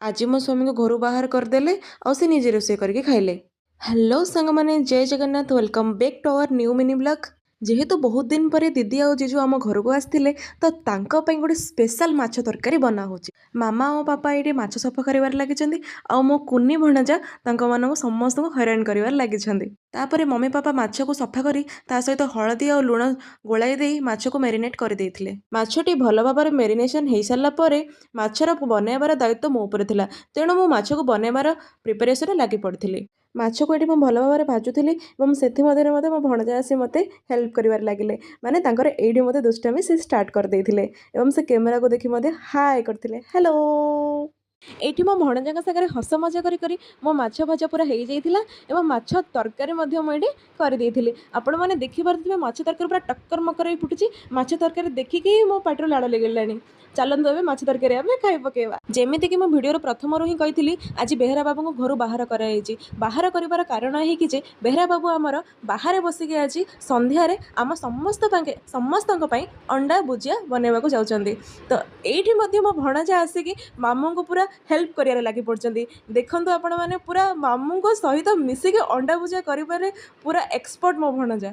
ଆଜି ମୋ ସ୍ୱାମୀଙ୍କୁ ଘରୁ ବାହାର କରିଦେଲେ ଆଉ ସେ ନିଜେ ରୋଷେଇ କରିକି ଖାଇଲେ। ହ୍ୟାଲୋ ସାଙ୍ଗମାନେ, ଜୟ Jagannath. Welcome back to our new mini vlog. ଯେହେତୁ ବହୁତ ଦିନ ପରେ ଦିଦି ଆଉ ଜିଜୁ ଆମ ଘରକୁ ଆସିଥିଲେ, ତ ତାଙ୍କ ପାଇଁ ଗୋଟେ ସ୍ପେଶାଲ ମାଛ ତରକାରୀ ବନା ହେଉଛି। ମାମା ଆଉ ପାପା ଏଇଠି ମାଛ ସଫା କରିବାରେ ଲାଗିଛନ୍ତି ଆଉ ମୋ କୁନି ଭଣଜା ତାଙ୍କମାନଙ୍କୁ ସମସ୍ତଙ୍କୁ ହଇରାଣ କରିବାରେ ଲାଗିଛନ୍ତି। ତାପରେ ମମି ପାପା ମାଛକୁ ସଫା କରି ତା ସହିତ ହଳଦୀ ଆଉ ଲୁଣ ଗୋଳାଇ ଦେଇ ମାଛକୁ ମ୍ୟାରିନେଟ୍ କରିଦେଇଥିଲେ। ମାଛଟି ଭଲ ଭାବରେ ମ୍ୟାରିନେସନ୍ ହେଇସାରିଲା ପରେ ମାଛର ବନାଇବାର ଦାୟିତ୍ୱ ମୋ ଉପରେ ଥିଲା, ତେଣୁ ମୁଁ ମାଛକୁ ବନାଇବାର ପ୍ରିପାରେସନ୍ରେ ଲାଗି ପଡ଼ିଥିଲି। ମାଛକୁ ଏଠି ମୁଁ ଭଲ ଭାବରେ ଭାଜୁଥିଲି ଏବଂ ସେଥିମଧ୍ୟରେ ମଧ୍ୟ ମୋ ଭଣଜା ଆସି ମୋତେ ହେଲ୍ପ କରିବାରେ ଲାଗିଲେ। ମାନେ ତାଙ୍କର ଏଇଠି ମୋତେ ଦୁଷ୍ଟାମି ସେ ଷ୍ଟାର୍ଟ କରିଦେଇଥିଲେ ଏବଂ ସେ କ୍ୟାମେରାକୁ ଦେଖି ମଧ୍ୟ ହାଏ କରିଥିଲେ, ହ୍ୟାଲୋ। ଏଇଠି ମୋ ଭଣଜାଙ୍କ ସାଙ୍ଗରେ ହସ ମଜା କରି କରି ମୋ ମାଛ ଭଜା ପୁରା ହେଇଯାଇଥିଲା ଏବଂ ମାଛ ତରକାରୀ ମଧ୍ୟ ମୁଁ ଏଇଠି କରିଦେଇଥିଲି। ଆପଣମାନେ ଦେଖିପାରୁଥିବେ, ମାଛ ତରକାରୀ ପୁରା ଟକ୍କର ମକର ହେଇ ଫୁଟୁଛି। ମାଛ ତରକାରୀ ଦେଖିକି ହିଁ ମୋ ପାଟିରୁ ଲାଳ ଲାଗିଲାଣି। ଚାଲନ୍ତୁ, ଏବେ ମାଛ ତରକାରୀ ଆମେ ଖାଇ ପକେଇବା। ଯେମିତିକି ମୁଁ ଭିଡ଼ିଓର ପ୍ରଥମରୁ ହିଁ କହିଥିଲି, ଆଜି ବେହେରା ବାବୁଙ୍କୁ ଘରୁ ବାହାର କରାଯାଇଛି। ବାହାର କରିବାର କାରଣ ଏହିକି ଯେ ବେହେରା ବାବୁ ଆମର ବାହାରେ ବସିକି ଆଜି ସନ୍ଧ୍ୟାରେ ଆମ ସମସ୍ତଙ୍କ ପାଇଁ ଅଣ୍ଡା ଭୁଜିଆ ବନେଇବାକୁ ଯାଉଛନ୍ତି। ତ ଏଇଠି ମଧ୍ୟ ମୋ ଭଣଜା ଆସିକି ମାମୁଁଙ୍କୁ ପୁରା ହେଲ୍ପ କରିବାରେ ଲାଗି ପଡ଼ୁଛନ୍ତି। ଦେଖନ୍ତୁ ଆପଣମାନେ, ପୁରା ମାମୁଁଙ୍କ ସହିତ ମିଶିକି ଅଣ୍ଡା ଭୁଜିଆ କରିବାରେ ପୁରା ଏକ୍ସପର୍ଟ ମୋ ଭଣଜା।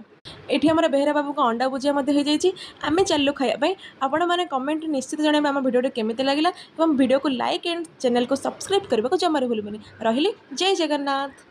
ଏଠି ଆମର ବେହେରା ବାବୁଙ୍କ ଅଣ୍ଡା ଭୁଜିଆ ମଧ୍ୟ ହେଇଯାଇଛି। ଆମେ ଚାଲିଲୁ ଖାଇବା ପାଇଁ। ଆପଣମାନେ କମେଣ୍ଟ ନିଶ୍ଚିତ ଜଣାଇବେ ଆମ ଭିଡ଼ିଓଟି କେମିତି ଲାଗିଲା ଏବଂ ଭିଡ଼ିଓକୁ ଲାଇକ୍ ଆଣ୍ଡ ଚ୍ୟାନେଲକୁ ସବସ୍କ୍ରାଇବ୍ କରିବାକୁ ଜମାରୁ ଭୁଲିବେନି। ରହିଲି, ଜୟ ଜଗନ୍ନାଥ।